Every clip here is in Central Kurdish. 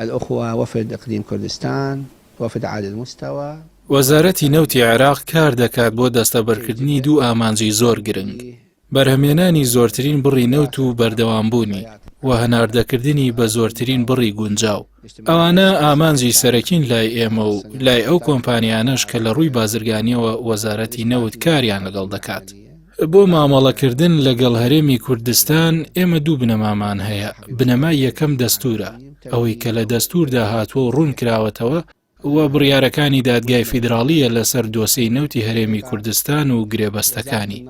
الأخوة وفد إقليم كردستان وفد عالي المستوى. وەزارەتی نەوتی عێراق کار دەکات بۆ دەستەبەرکردنی دوو ئامانجی زۆر گرنگ، بەرهەمێنانی زۆرترین بڕی نەوت و بەردەوامبوونی و هەناردەکردنی بە زۆرترین بڕی گونجاو. ئەوانە ئامانجی سەرەکین لای ئێمە و لای ئەو کۆمپانیانەش کە لە ڕووی بازرگانییەوە وەزارەتی نەوت کاریان لەگەڵ دەکات. بۆ مامەڵەکردن لەگەڵ هەرێمی کوردستان ئێمە دوو بنەمامان هەیە، بنەمای یەکەم دەستوورە، ئەوەی کە لە دەستووردا هاتووە و ڕوون کراوەتەوە و بڕیارەکانی دادگای فیدراڵییە لەسەر دۆسێی نەوتی هەرێمی کوردستان و گرێبەستەکانی.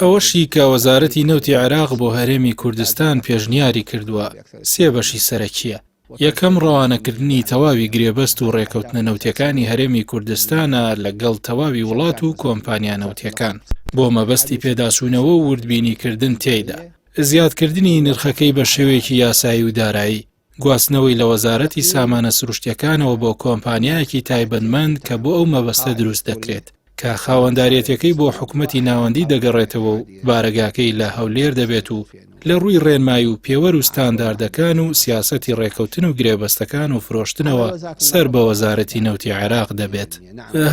ئەوەشی کە وەزارەتی نەوتی عێراق بۆ هەرێمی کوردستان پێشنیاری کردووە، سێ بەشی سەرەکییە. یەکەم، ڕەوانەکردنی تەواوی گرێبەست و ڕێکەوتنە نەوتیەکانی هەرێمی کوردستانە لەگەڵ تەواوی وڵات و کۆمپانیا نەوتیەکان بۆ مەبەستی پێداچوونەوە و وردبینیکردن تێیدا، زیادکردنی نرخەکەی بە شێوەیەکی یاسایی و دارایی، گواستنەوەی لە وەزارەتی سامانە سروشتیەکانەوە بۆ کۆمپانیایەکی تایبەتمەند کە بۆ ئەو مەبەستە دروست دەکرێت. کە خاوەنداریەتیەکەی بۆ حکومەتی ناوەندی دەگەڕێتەوە و بارەگاکەی لە هەولێر دەبێت و لە ڕووی ڕێنمایی و پێوەر و ستانداردەکان و سیاسەتی ڕێکەوتن و گرێبەستەکان و فرۆشتنەوە سەر بە وەزارەتی نەوتی عێراق دەبێت.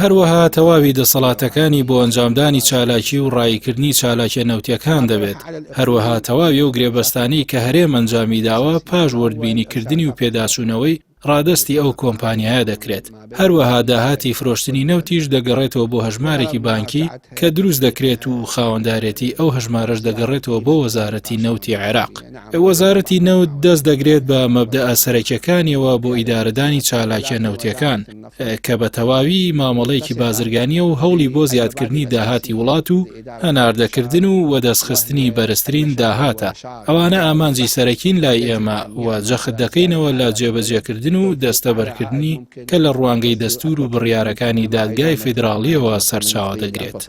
هەروەها تەواوی دەسەڵاتەکانی بۆ ئەنجامدانی چالاکی و ڕاییکردنی چالاکیە نەوتیەکان دەبێت، هەروەها تەواوی ئەو گرێبەستانەی کە هەرێم ئەنجامیداوە پاش وردبینیکردنی و پێداچوونەوەی ڕادەستی ئەو کۆمپانیایە دەکرێت، هەروەها داهاتی فرۆشتنی نەوتیش دەگەڕێتەوە بۆ هەژمارێکی بانکی کە دروست دەکرێت و خاوەندارێتی ئەو هەژمارەش دەگەڕێتەوە بۆ وەزارەتی نەوتی عێراق. وەزارەتی نەوت دەست دەگرێت بە مەبدەئە سەرەکیەکانیەوە بۆ ئیدارەدانی چالاکیە نەوتیەکان کە بە تەواوی مامەڵەیەکی بازرگانیە و هەوڵی بۆ زیادکردنی داهاتی وڵات و هەناردەکردن و وەدەستخستنی بەرزترین داهاتە، ئەوانە ئامانجی سەرەکین لای ئێمە و جەخت دەکەینەوە لە جێبەجێکردن و دەستەبەرکردنی کە لە ڕوانگەی دەستوور و بڕیارەکانی دادگای فیدراڵییەوە سەرچاوە دەگرێت.